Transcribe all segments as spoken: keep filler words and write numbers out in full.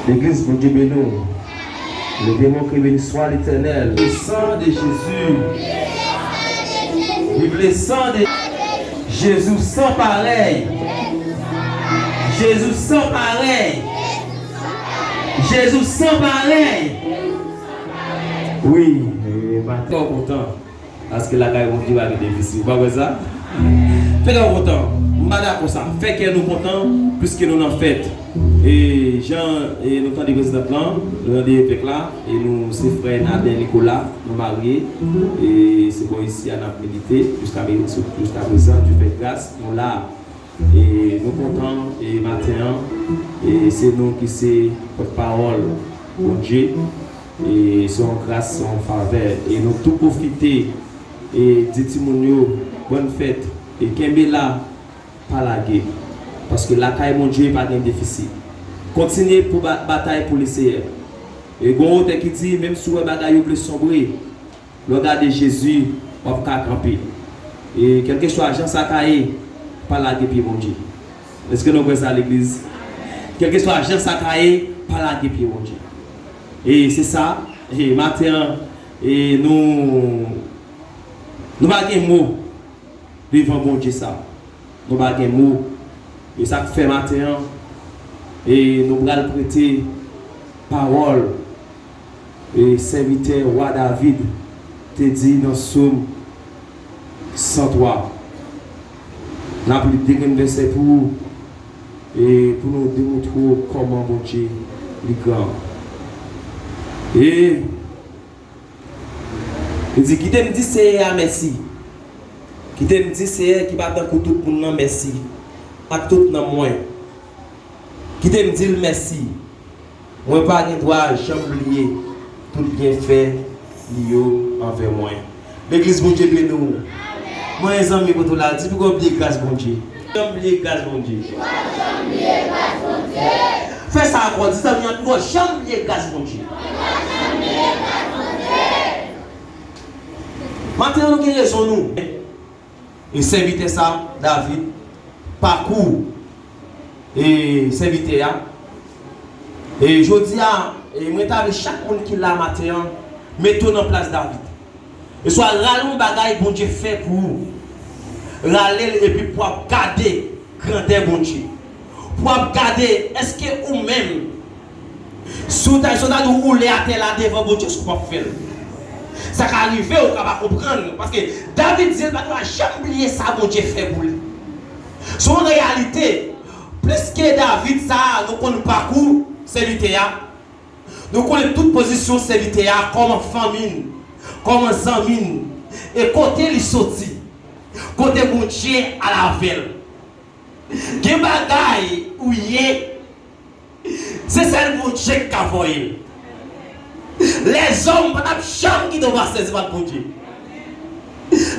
Legliz, Bondye beni w. Leve men w, ke beni swa Letènèl. Le sang de Jésus. Vive le sang de Jezi san parèy. Jezi san parèy. Jezi san parèy. Wi, e, maten w kontan. Paske lakay Bondye pa gen defisi. Ou pa kwè sa? Fè kè w kontan. M pa dakò sa. Fè kè nou kontan, piske nou nan fèt. E jan, e nou tande prezidant lan, nou tande evèk la, e nou se frè Naden Nicolas, nou marye, e se bò isi a n ap milite, jiska, jiska prezan, Dye fè gras, nou la. E nou kontan, e maten an, e se nou ki se pòtpawòl Bondye, e se yon gras, se yon favè, e nou tou pwofite, e di timoun yo, bòn fèt, e kenbe la, pa lage, paske lakay Bondye pa gen defisi. Kontinye pou ba-, batay pou Leseyè. E gon otè ki di, menm si w wè bagay yo vle sonbre, lè w gade Jezi, w ap ka kanpe. E kèlkeswa jan sa ka ye, pa lage pye Bondye. Èske nou kwè sa, legliz? Kèlkeswa jan sa ka ye, pa lage pye Bondye. E se sa, e maten an, e nou, nou pa gen mo devan Bondye sa. Nou pa gen mo. E sa k fè maten an, e nou pral prete pawòl, e sèvitè wa David te di nan Sòm san twa. N ap li de grenn vèsè pou ou, e pou nou demontre w kòman Bondye li gran. E Li di, "Kite m di Seyè a mèsi. Kite m di Seyè ki pa tankou tout moun nan mèsi, ak tout nanm mwen. Kite m di l mèsi. Mwen pa gen dwa janm bliye tout byenfè li yo anvè mwen." Legliz, Bondye beni w. Mwen, zanmi, kote w la, di pou w bliye gras Bondye. Janm bliye gras Bondye. Fè sa ankò, di zanmi an, "Mwen janm bliye gras Bondye." Maten an, nou gen rezon nou. E sèvitè sa, David, pakou, e sèvitè a. E jodi a, e mwen ta vle chak moun ki la maten an, mete w nan plas David. E swa rale yon bagay Bondye fè pou ou. Rale l epi pou w ap gade grandè Bondye. Pou w ap gade, èske ou menm, si w ta, si w ta di w woule atè la devan Bondye, èske w p ap fè l? Sa ka rive, ou ka pa konprann. Paske David di l pa t va janm bliye sa Bondye fè pou li. Se yon reyalite. Plis ke David sa a, nou konn pakou sèvitè a. Nou konnen tout pozisyon sèvitè a kòman fanmi n, kòman zanmi n, e kote li soti, kote Bondye al avè l. Gen bagay ou ye, se sèl Bondye ki ka voye l. Lèzòm pa t ap janm kite w pase si pa t Bondye.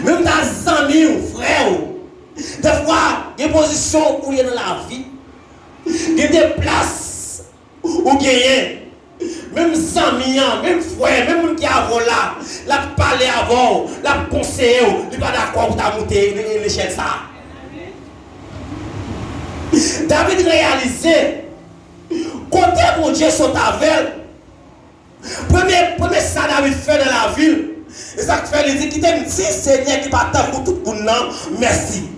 Menm ta zanmi w, frè w, dèfwa gen pozisyon ou ye nan lavi, gen de plas ou genyen. Menm zanmi an, menm frè, menm moun ki avè w la, l ap pale avè w, l ap konseye w, li pa dakò pou ta moute nechèl sa a. David reyalize kote Bondye sot avè l. Premye, premye sa David fè nan lavi l, e sa k fè li di, "Kite m di Senyè ki pa tankou tout moun nan, mèsi."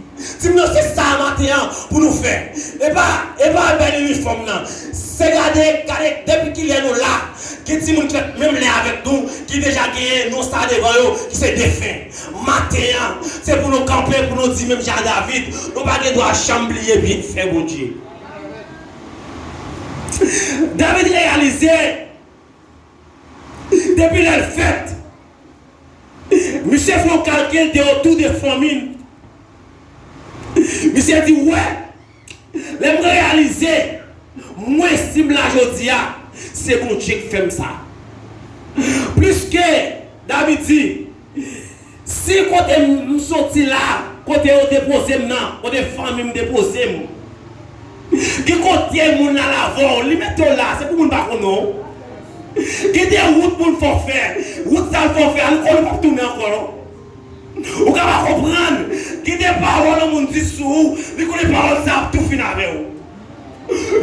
Di m non, se sa maten an pou nou fè. E pa, e pa bèl inifòm nan. Se gade, gade depi kilè nou la. Gen timoun ki fèt menm lè avèk nou, ki deja genyen non sa devan yo, ki se defen. Maten an, se pou nou kanpe, pou nou di menm jan a David, nou pa gen dwa janm bliye byenfè Bondye. David reyalize, depi lè l fèt, misye fè yon kalkil de otou de fanmi l. Misye di, "Wè, lè m reyalize, mwen, si m la jodi a, se Bondye k fè m sa." Pliske David di, "Si kote m soti la, kote yo depoze m nan, kote fanmi m depoze m, ki kote moun la avè w, li mete w la, se pou moun pa konnen w. Gen de wout moun fè w fè, wout sa l fè w fè a, li konnen w p ap tounen ankò non. Ou ka pa konprann, gen de pawòl yon moun di sou ou, li konnen pawòl sa ap tou fin avè w."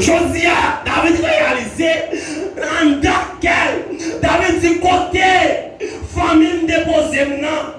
Jodi a, David reyalize anndan kè l, David di, kote fanmi m depoze m nan,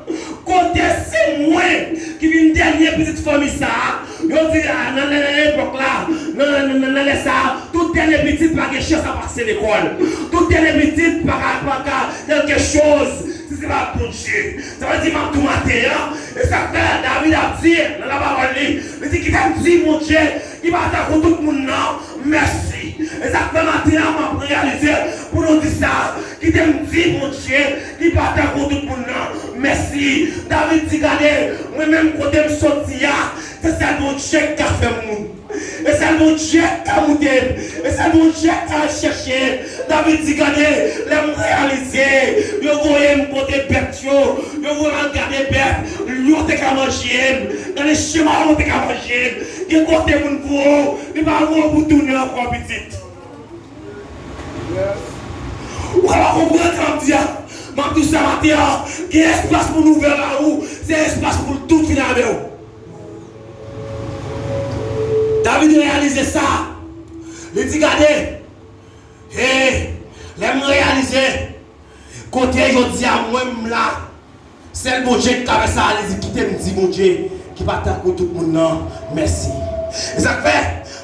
kote se mwen ki vin dènye pitit fanmi sa a. Yo di, a, nan, nan, nan epòk la, nan, nan, nan, nan lè sa a, tout dènye pitit pa gen chans a pase lekòl. Tout dènye pitit pa ka, pa ka kèlke choz si se pa Bondye. Sa vle di, m ap di w maten an, e sa k fè David ap di nan lapawòl li, li di, kite m di Bondye ki pa tankou tout moun nan, mèsi. E sa k fè maten an m ap reyalize pou nou di sa, kite m di Bondye ki pa tankou tout moun nan, mèsi. David di, gade, mwen menm kote m soti a, se sèl Bondye ki ka fè m moun. E sèl Bondye k ka moute m. E sèl Bondye k ka al chèche m. David di, gade, lè m reyalize, yo voye m kote bèt yo, yo voye m al gade bèt, lyon te ka manje m. Gade, chema yo te ka manje m. Gen kote moun voye w, li pa voye w pou tounen ankò, pitit. Ou ka pa konprann sa m ap di a. M ap di w sa maten an, gen espas pou l ouvè ba ou, se espas pou l tou fini avè w. David reyalize sa. Li di, gade, e, lè m reyalize kote jodi a mwen m la, sèl Bondye ki ka fè sa, li di, kite m di Bondye ki pa tankou tout moun nan, mèsi. E sa k fè,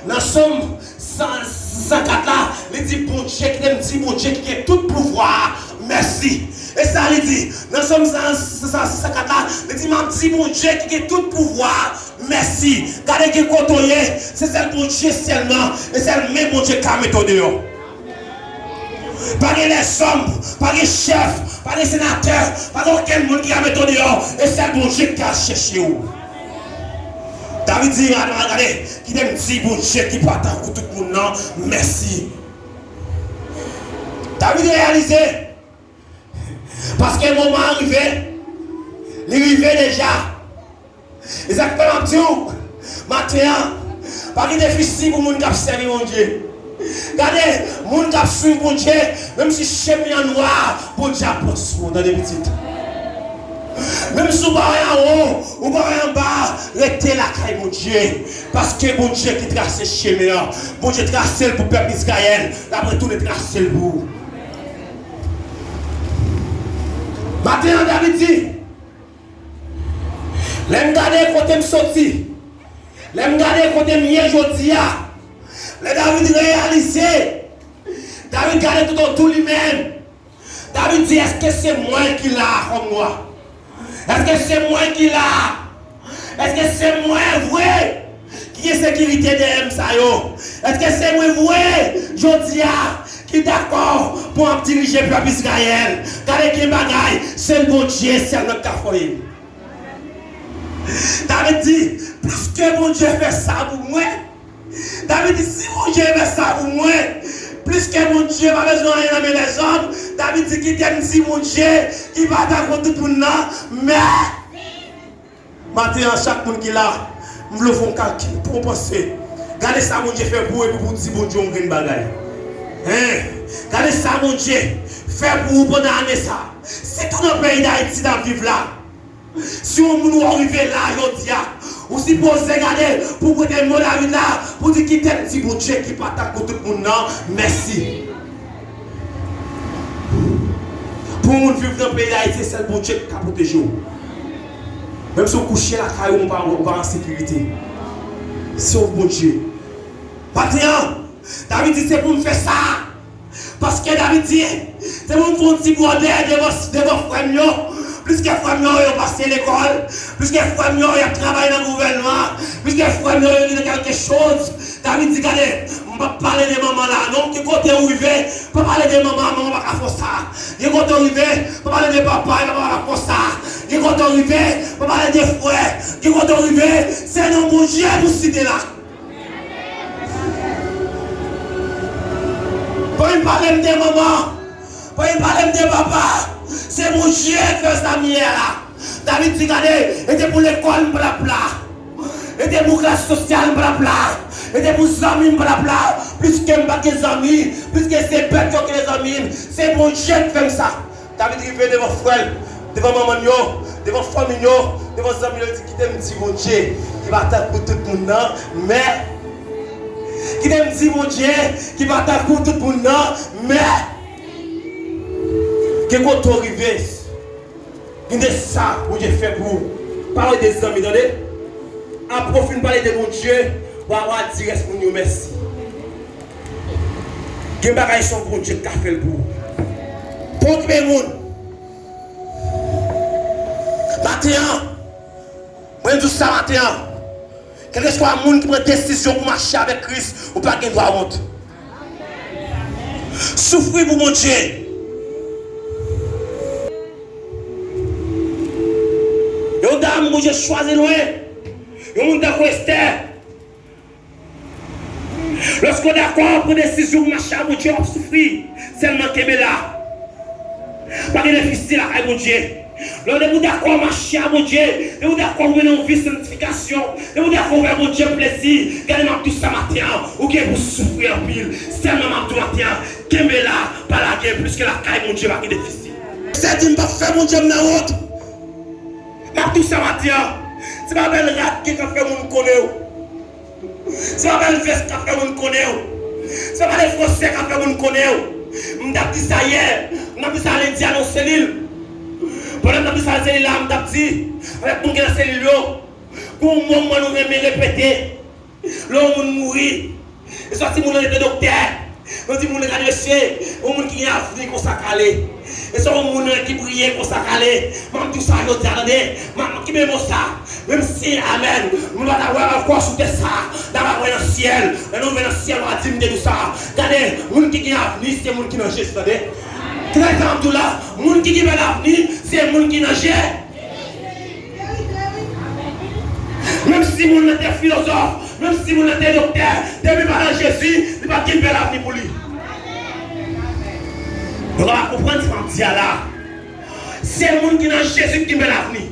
nan Sòm san, san kat la, li di, Bondye, kite m di Bondye ki gen tout pouvwa a, mèsi. E sa li di, nan Sòm san, san, san kat la, li di, m ap di Bondye ki gen tout pouvwa a, mèsi. Gade, gen kote w ye, se sèl Bondye sèlman, e sèl men Bondye ka mete w deyò. Pa gen lèzòm, pa gen chèf, pa gen senatè, pa gen okenn moun ki ka mete w deyò, e sèl Bondye ki ka chèche w. David di, gade, gade, kite m di Bondye ki pa tankou tout moun nan, mèsi. David reyalize, paske moman an rive, li rive deja. E sa k fè m ap di w, maten an, pa gen defisi pou moun k ap sèvi Bondye. Gade, moun k ap swiv Bondye, menm si chemen an nwa, Bondye ap pran swen w, tande pitit. Menm si w pa wè anwo, ou pa wè anba, rete lakay Bondye. Paske Bondye ki trase chemen an. Bondye trase l pou pèp Izrayèl, l ap retounen trase l pou ou. Maten an, David di, lè m gade kote m soti, lè m gade kote m ye jodi a, lè David reyalize, David gade toutotou li menm, David di, èske se mwen ki la a kòm wa? Èske se mwen ki la a? Èske se mwen vre ki gen sekirite dèyè m sa yo? Èske se mwen vre jodi a ki dakò pou m ap dirije pèp Izrayèl? Gade gen bagay, sèl Bondye sèlman k ka fè l. David di, piske Bondye fè sa pou mwen, David di, si Bondye fè sa pou mwen, piske Bondye pa bezwen anyen nan men lèzòm, David di, kite m di Bondye ki pa dakò tout moun nan, men maten an, chak moun ki la, m vle w fè yon kalkil pou w panse. Gade sa Bondye fè pou ou epi pou w di Bondye yon grenn bagay. Hein? Gade sa Bondye fè pou ou pandan ane sa. Sitou nan peyi Dayiti n ap viv la. Si yon moun wè w rive la jodi a, ou sipoze gade pou w kote mo David la, pou w di kite m di Bondye ki pa tankou tout moun nan, mèsi. Pou yon moun viv nan peyi Dayiti, se sèl Bondye ki ka pwoteje w. Menm si w kouche lakay ou, ou pa, ou pa an sekirite. Sòf Bondye. Maten an, David di, se pou m fè sa. Paske David di, se pou m fè yon ti bwòdè devan, devan frè m yo. Pliske frè m yo, yo pase lekòl. Pliske frè m yo, y ap travay nan gouvènman. Pliske frè m yo, yo gen kèlke choz. David di, gade, m p ap pale de manman la non. Ki kote ou rive, pa pale de manman, manman pa ka fè w sa. Gen kote w rive, pa pale de papa, papa pa ka fè w sa. Gen kote w rive, pa pale de frè. Gen kote w rive, se non Bondye pou site la. Pa vin pale m de manman. Pa vin pale m de papa. Se Bondye k fè sa m ye a la. David di, gade, e te pou lekòl m pa t ap la. E te pou klas sosyal m pa t ap la. E te pou zanmi m pa t ap la. Pliske m pa t gen zanmi, pliske se bèt yo ki te zanmi m. Se Bondye k fè m sa. David rive devan frè l, devan manman l yo, devan fanmi l yo, devan zanmi l yo, li di, kite m di Bondye ki pa tankou tout moun nan, men Kite m di Bondye ki pa tankou tout moun nan, men gen kote w rive. Gen de sa Bondye fè pou ou. Pale de zanmi, tande. Apre w fin pale de Bondye, w a, w a di rès moun yo mèsi. Gen bagay se yon Bondye k ka fè l pou ou. Pa okipe moun. Maten an, mwen di w sa maten an. Kèlkeswa moun ki pran desizyon pou mache avèk Kris, ou pa gen dwa wont. Soufri pou Bondye. Yon dam Bondye chwazi lwen. Yon moun tankou Estè. Lòske w dakò pran desizyon pou mache ak Bondye, w ap soufri. Sèlman kenbe la. Pa gen defisi lakay Bondye. Lè depi w dakò mache ak Bondye, depi w dakò w mennen yon vi sanntifikasyon, depi w dakò fè Bondye plezi, gade m ap di w sa maten an, ou gen pou soufri anpil. Sèlman m ap di w maten an, kenbe la, pa lage, piske lakay Bondye pa gen defisi. Sè di m p ap fè Bondye m nan wont. M ap di w sa maten an, se pa bèl rad ki ka fè moun konnen w. Se pa bèl vès k ap fè moun konnen w. Se pa bèl fransè k ap fè moun konnen w. M t ap di sa yè. M t ap di sa lendi a nan selil. Pandan m t ap di sa nan selil la, m t ap di avèk moun ki nan selil yo, gon mo mwen nou renmen repete. Lè yon moun mouri, e swa timoun nan rete doktè. Yo di moun nan ka dwese, yon moun ki gen avni konsa k ale. E se yon moun ki briye konsa k ale. M ap di w sa jodi a, tande. M ap kenbe mo sa. Menm si, amèn, nou pa ta wè ankò sou tè sa, n ap wè nan syèl. Lè nou rive nan syèl, w a di m te di w sa. Gade, moun ki gen avni, se moun ki nan Jezi, tande. Trè sa m ap di w la, moun ki gen bèl avni, se moun ki nan Jezi. Menm si moun nan te filozòf, menm si moun nan te doktè, depi pa nan Jezi, li p ap gen bèl avni pou li. Nou pa konprann sa m ap di a la. Se moun ki nan Jezi ki gen bèl avni.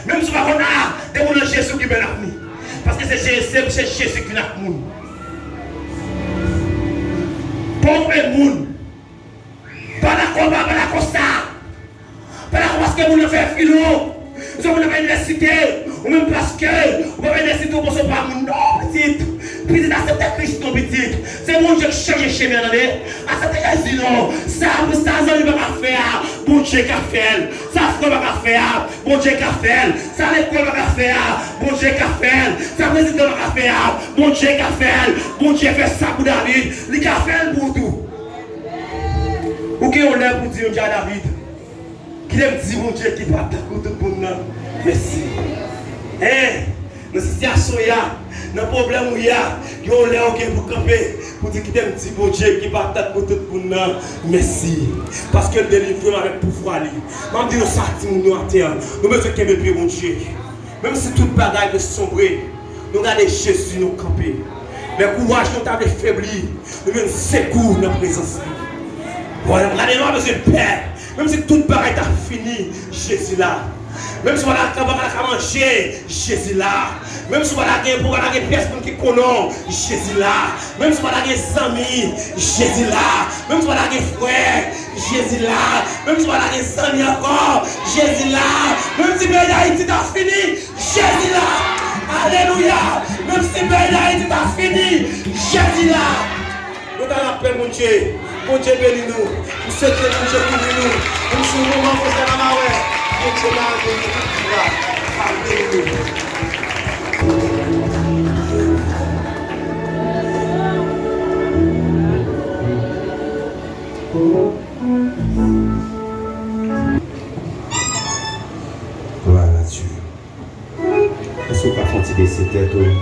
Menm si w pa konn a, depi w nan Jezi, w gen bèl avni. Paske se Je-, se, se Jezi ki vin ak moun. Pa okipe moun. Pa dakò, pa, pa dakò sa. Pa dakò paske moun nan fè filo. Paske moun nan fè inivèsite. Ou menm paske ou pa fè inivèsite, ou panse ou pa moun. Non, pitit. Pitit, aksepte Kris non, pitit. Se Bondye k chanje chemen an, tande. Aksepte Jezi non. Sa, sa zanmi pa ka fè a, Bondye ka fè l. Sa frè pa ka fè a, Bondye ka fè l. Sa lekòl pa ka fè a, Bondye ka fè l. Sa prezidan pa ka fè a, Bondye ka fè l. Bondye fè sa pou David, li ka fè l pou ou tou. Ou gen yon lè pou di yon dja David, kite m di Bondye ki pa tankou tout moun nan mèsi. Hein? Nan sitiyasyon w ye a, nan pwoblèm ou ye a, gen yon lè ou gen pou kanpe, pou di kite m di Bondye ki pa tankou tout moun nan mèsi. Paske l delivre m avèk pouvwa li. M ap di nou sa, timoun yo atè a, nou bezwen kenbe pye Bondye. Menm si tout bagay vle sonbre, nou gade Jezi, nou kanpe. Lè kouraj nou ta vle febli, nou jwenn sekou nan prezans li. Bon, gade, nou pa bezwen pè. Menm si tout bagay ta fini, Jezi la. Menm si w pa ta ka, pa ta ka manje, Jezi la. Menm si w pa ta gen, pou w pa ta gen pyès moun ki konnen w, Jezi la. Menm si w pa ta gen zanmi, Jezi la. Menm si w pa ta gen frè, Jezi la. Menm si w pa ta gen zanmi ankò, Jezi la. Menm si peyi Dayiti ta fini, Jezi la. Alelouya. Menm si peyi Dayiti ta fini, Jezi la. Nou ta lapè Bondye. Bondye beni nou. M swete Bondye kouvri nou. Menm si yon moman konsa n a mawè, Bondye la beni nou. L ap beni nou. Glwa a Dye. Èske w ka fè yon ti bese tèt ou?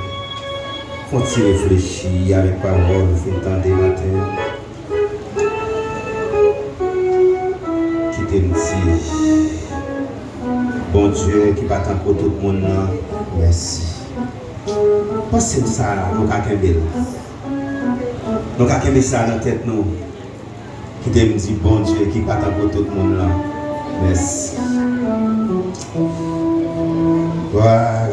Fè yon ti reflechi avèk pawòl ou fin tande maten an. Kite m di Bondye ki pa tankou tout moun nan, mèsi. Panse m sa, nou ka kenbe l. Nou ka kenbe sa nan tèt nou. Kite m di Bondye ki pa tankou tout moun nan, mèsi. Glwa.